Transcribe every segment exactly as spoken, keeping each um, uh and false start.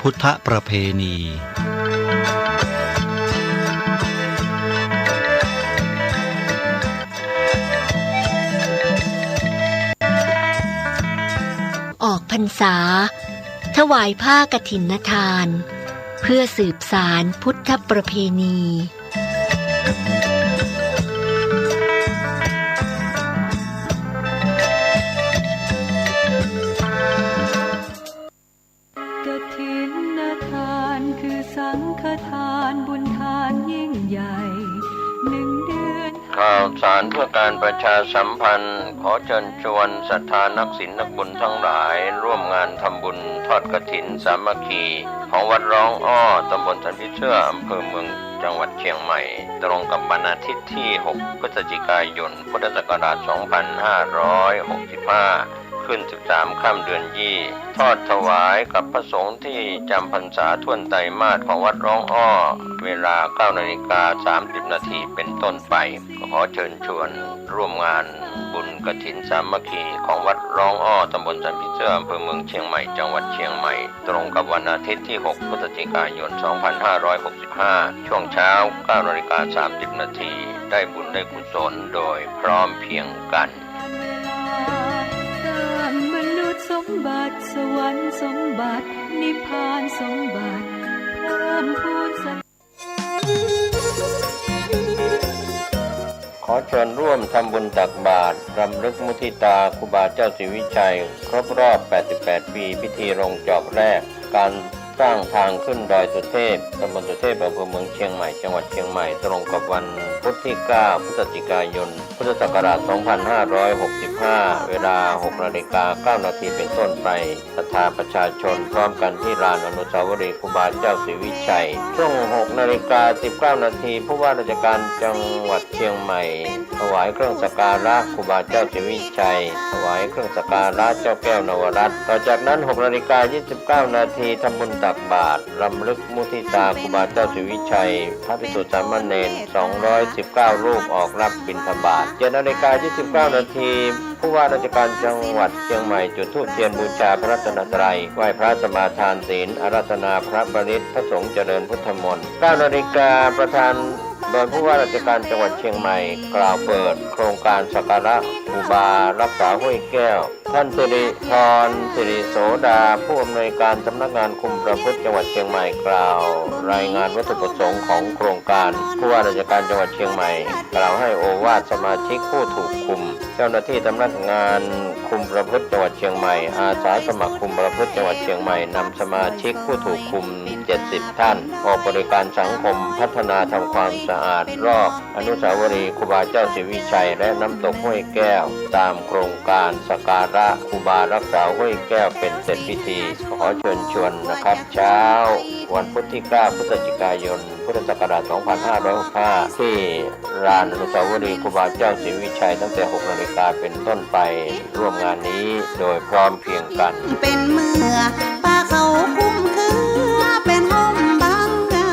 พุทธประเพณี ออกพรรษา ถวายผ้ากฐินทาน เพื่อสืบสานพุทธประเพณี กฐินทานคือสังฆทานบุญทานยิ่งใหญ่ หนึ่งเดือน ข่าวสารเพื่อการประชาสัมพันธ์ ขอเชิญชวนศรัทธานักศีลนักบุญทั้งหลาย ร่วมงานทำบุญทอดกฐินสามัคคี ของวัดร้องอ้อ ตำบลสันผีเสื้อ อำเภอเมือง จังหวัดเชียงใหม่ ตรงกับวันอาทิตย์ที่ หก พฤศจิกายน พุทธศักราช สองพันห้าร้อยหกสิบห้า ขึ้น สิบสาม ค่ำเดือนยี่ ทอดถวายกับพระสงฆ์ที่จำพรรษาถ้วนไตรมาสของวัดร้องอ้อ เวลา เก้านาฬิกาสามสิบนาทีเป็นต้นไป ขอเชิญชวนร่วมงานบุญกฐินสามัคคีของวัดร้องอ้อ ตำบลสันผีเสื้อ อำเภอเมืองเชียงใหม่ จังหวัดเชียงใหม่ ตรงกับวันอาทิตย์ที่ หก พฤศจิกายน สองพันห้าร้อยหกสิบห้า ช่วงเช้า เก้านาฬิกาสามสิบนาที ได้บุญได้กุศลโดยพร้อมเพรียงกัน สร้างมนุษย์สมบัติ สวรรค์สมบัติ นิพพานสมบัติ เพิ่มพูนส ขอเชิญร่วมทำบุญตักบาตรรำลึกมุทิตาครูบาเจ้าศรีวิชัย ครบรอบ แปดสิบแปด ปี พิธีลงจอบแรก การสร้างทางขึ้นดอยสุเทพ ตำบลสุเทพ อำเภอเมืองเชียงใหม่ จังหวัดเชียงใหม่ ตรงกับวันพุธที่ เก้า พฤศจิกายน พุทธศักราช สองพันห้าร้อยหกสิบห้า เวลา หกนาฬิกาเก้านาทีเป็นต้นไป ศรัทธาประชาชนพร้อมกันที่ลานอนุสาวรีย์ครูบาเจ้าศรีวิชัย ช่วง หกนาฬิกาสิบเก้านาที ผู้ว่าราชการจังหวัดเชียงใหม่ ถวายเครื่องสักการะครูบาเจ้าศรีวิชัย ถวายเครื่องสักการะเจ้าแก้วนวรัตน์ ต่อจากนั้น หกนาฬิกายี่สิบเก้านาที ทำบุญตักบาตรรำลึกมุทิตาครูบาเจ้าศรีวิชัย พระภิกษุสามเณร สองร้อยสิบเก้า รูปออกรับบิณฑบาต เจ็ดนาฬิกายี่สิบเก้านาที ผู้ว่าราชการจังหวัดเชียงใหม่จุดธูปเทียนบูชาพระรัตนตรัย ไหว้พระสมาทานศีล อาราธนาพระปริตร พระสงฆ์เจริญพุทธมนต์ เก้านาฬิกา ประธานโดยผู้ว่าราชการจังหวัดเชียงใหม่ กล่าวเปิดโครงการสักการะครูบารักษาห้วยแก้ว ท่านสิริธร สิริโสดา ผู้อำนวยการสำนักงานคุมประพฤติจังหวัดเชียงใหม่ กล่าวรายงานวัตถุประสงค์ของโครงการ ผู้ว่าราชการจังหวัดเชียงใหม่ กล่าวให้โอวาทสมาชิกผู้ถูกคุม เจ้าหน้าที่สำนักงานคุมประพฤติจังหวัดเชียงใหม่ อาสาสมัครคุมประพฤติจังหวัดเชียงใหม่ นำสมาชิกผู้ถูกคุม เจ็ดสิบ ท่าน ออกบริการสังคม พัฒนาทำความสะอาดรอบอนุสาวรีย์ครูบาเจ้าศรีวิชัย และน้ำตกห้วยแก้ว ตามโครงการสักการะครูบารักษาห้วยแก้วเป็นเสร็จพิธี ขอเชิญชวนนะครับ เช้าวันพุธที่ เก้า พฤศจิกายน พุทธศักราช สองพันห้าร้อยหกสิบห้า ที่ลานอนุสาวรีย์ครูบาเจ้าศรีวิชัย ตั้งแต่ หกนาฬิกาเป็นต้นไป ร่วมงานนี้โดยพร้อมเพรียงกัน เป็นเมื่อป่าเขาคุ้มเครือ เป็นห่มบังเงา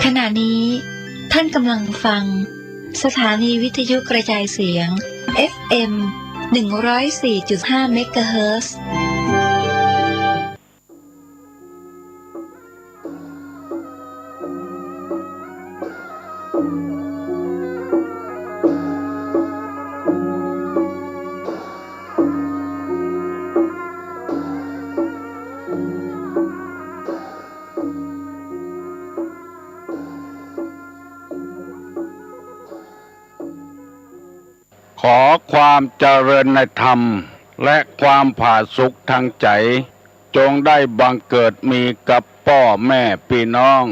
ขณะนี้ท่านกำลังฟัง สถานีวิทยุกระจายเสียง เอฟเอ็ม หนึ่งร้อยสี่จุดห้า เมกะเฮิรตซ์ ขอความเจริญในธรรม และความผาสุกทางใจ จงได้บังเกิดมีกับป้อแม่ปี้น้อง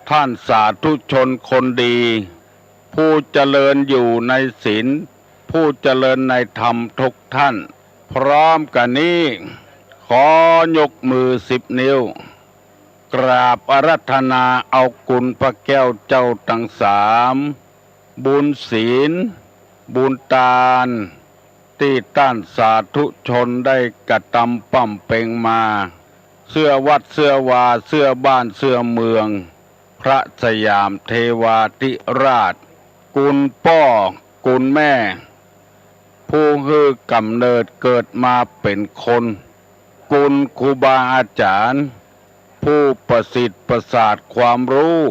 ท่านสาธุชนคนดี ผู้เจริญอยู่ในศีล ผู้เจริญในธรรมทุกท่าน พร้อมกันนี้ ขอยกมือสิบนิ้ว กราบอาราธนาเอาคุณพระแก้วเจ้าทั้งสาม บุญศีล บุญตาน ตี้ต้านสาธุชนได้กระตำบำเพ็งมา เสื้อวัดเสื้อวา เสื้อบ้านเสื้อเมือง พระสยามเทวาธิราช คุณป้อคุณแม่ ผู้หื้อก๋ำเนิดเกิดมาเป๋นคน คุณครูบาอาจ๋ารย์ ผู้ประสิทธิ์ประสาทความฮู้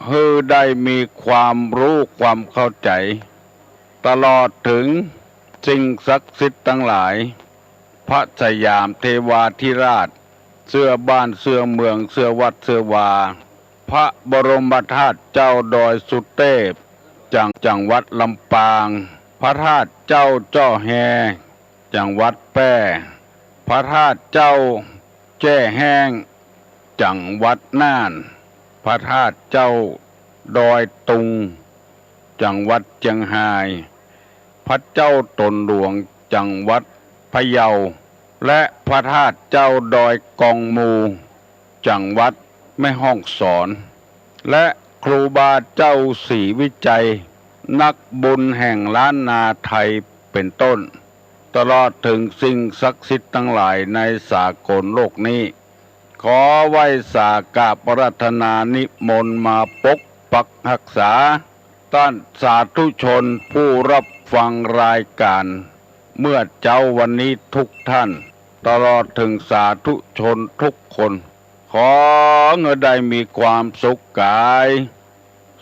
หื้อได้มีความฮู้ความเข้าใจ๋ ตลอดเถิงสิ่งศักดิ์สิทธิ์ตังหลาย พระสยามเทวาธิราช เสื้อบ้านเสื้อเมืองเสื้อวัดเสื้อวา พระบรมธาตุเจ้าดอยสุเตพ จัง จังหวัดลำปาง พระธาตุเจ้าเจ้าแฮ จังหวัดแป้ พระธาตุเจ้าแจ้แฮ้ง จังหวัดน่าน พระธาตุเจ้าดอยตุง จังหวัดเจียงฮาย พระเจ้าตนหลวง จังหวัดพะเยา และพระธาตุเจ้าดอยกองมู จังหวัดแม่ฮ่องสอน และครูบาเจ้าศรีวิชัย นักบุญแห่งล้านนาไทยเป๋นต้น ตลอดเถิงสิ่งศักดิ์สิทธิ์ตังหลายในสากลโลกนี้ ขอไหว้สากราบอาราธนานิมนต์มาปกปักฮักษา ต้านสาธุชนผู้ฮับฟังรายก๋าน เมื่อเจ๊าวันนี้ทุกท่าน ตลอดเถิงสาธุชนทุกคน ขอหื้อได้มีความสุขก๋าย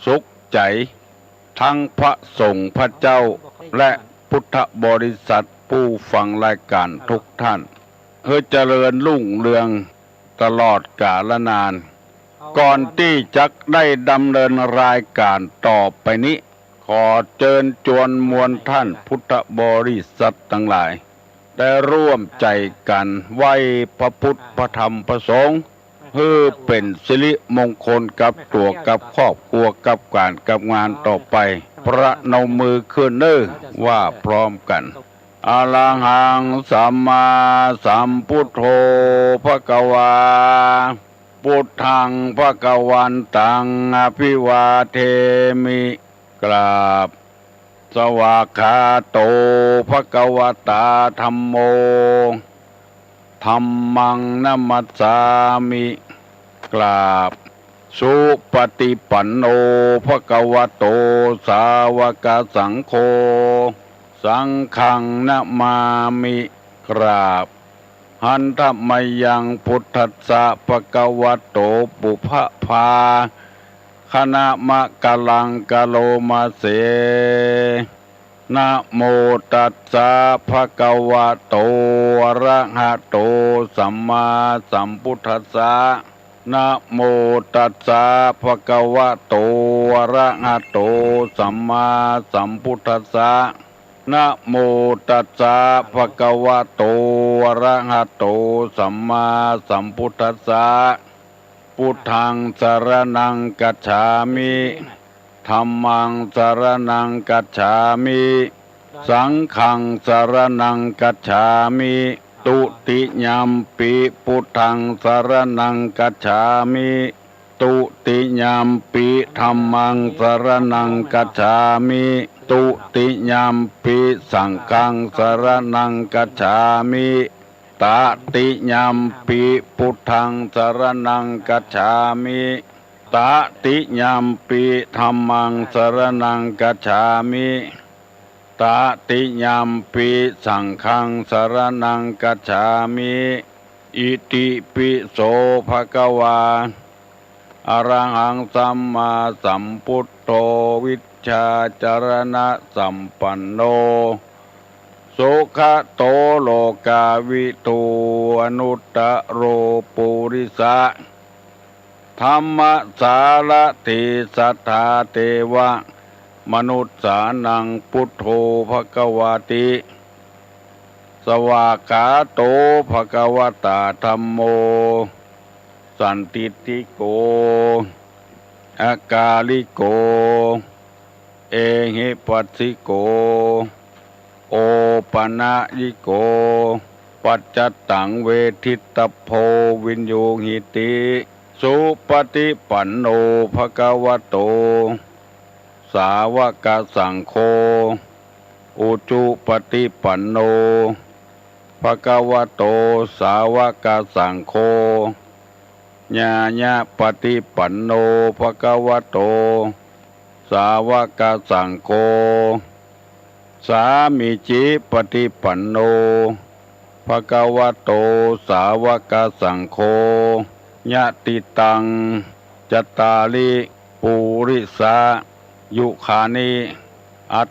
สุขใจ๋ ตึงพระสงฆ์พระเจ้า และพุทธบริษัทผู้ฟังรายก๋านทุกท่าน หื้อเจริญรุ่งเรืองตลอดกาลนาน ก่อนตี้จะได้ดำเนินรายก๋านต่อไปนี้ ขอเจิญจวนมวลต้านพุทธบริษัทตังหลาย ได้ร่วมใจ๋กั๋นไหว้พระพุทธพระธรรมพระสงฆ์ หื้อเป๋นสิริมงคลกับตั๋วกับครอบครัวกับก๋านกับงานต่อไป ประนมมือขึ้นเน่อ ว่าพร้อมกั๋น อะระหังสัมมาสัมพุทโธ ภะคะวา พุทธังภะคะวันตัง อะภิวาเทมิ กราบ สวากขาโต ภะคะวะตา ธัมโม ธัมมังนะมัสสามิ กราบ สุปะติปันโน ภะคะวะโต สาวะกะสังโฆ สังฆังนะมามิ กราบ หันทะมะยัง พุทธัสสะ ภะคะวะโต ปุพพะภาคะนะมะกะลัง กะโรมะเส นะโมตัสสะ ภะคะวะโต อะระหะโต สัมมาสัมพุทธัสสะ นะโมตัสสะ ภะคะวะโต อะระหะโต สัมมาสัมพุทธัสสะ นะโมตัสสะ ภะคะวะโต อะระหะโต สัมมาสัมพุทธัสสะ พุทธังสะระณังกัจฉามิ ธัมมังสะระณังกัจฉามิ สังฆังสะระณังกัจฉามิ ตุติยัมปิ พุทธังสะระณังกัจฉามิ ตุติยัมปิ ธัมมังสะระณังกัจฉามิ ตุติยัมปิ สังฆังสะระณังกัจฉามิ ตะติยัมปิ พุทธังสะระณังกัจฉามิ ตะติยัมปิ ธัมมังสะระณังกัจฉามิ ตะติยัมปิ สังฆังสะระณังกัจฉามิ อิติปิโส ภะคะวา อะระหังสัมมาสัมพุทโธ วิชชาจะระณะสัมปันโน สุขะโต โลกาวิทู อนุตตะโร ปุริสะ ธัมมะสารถี สัทธา เตวะ มนุสสานัง พุทโธ ภะคะวาติ สวากขาโต ภะคะวะตา ธัมโม สันทิฏฐิโก อะกาลิโก เอหิปัสสิโก โอปะนะยิโก ปัจจัตตัง เวทิตตะโพ วินยูหิติ สุปะติปันโน ภะคะวะโต สาวะกะสังโฆ อุจุปะติปันโน ภะคะวะโต สาวะกะสังโฆ ญาณะปะติปันโน ภะคะวะโต สาวะกะสังโฆ สามีจิปะติปันโน ภะคะวะโต สาวะกะสังโฆ ยะติตัง จัตตาริ ปุริสะ ยุคานิ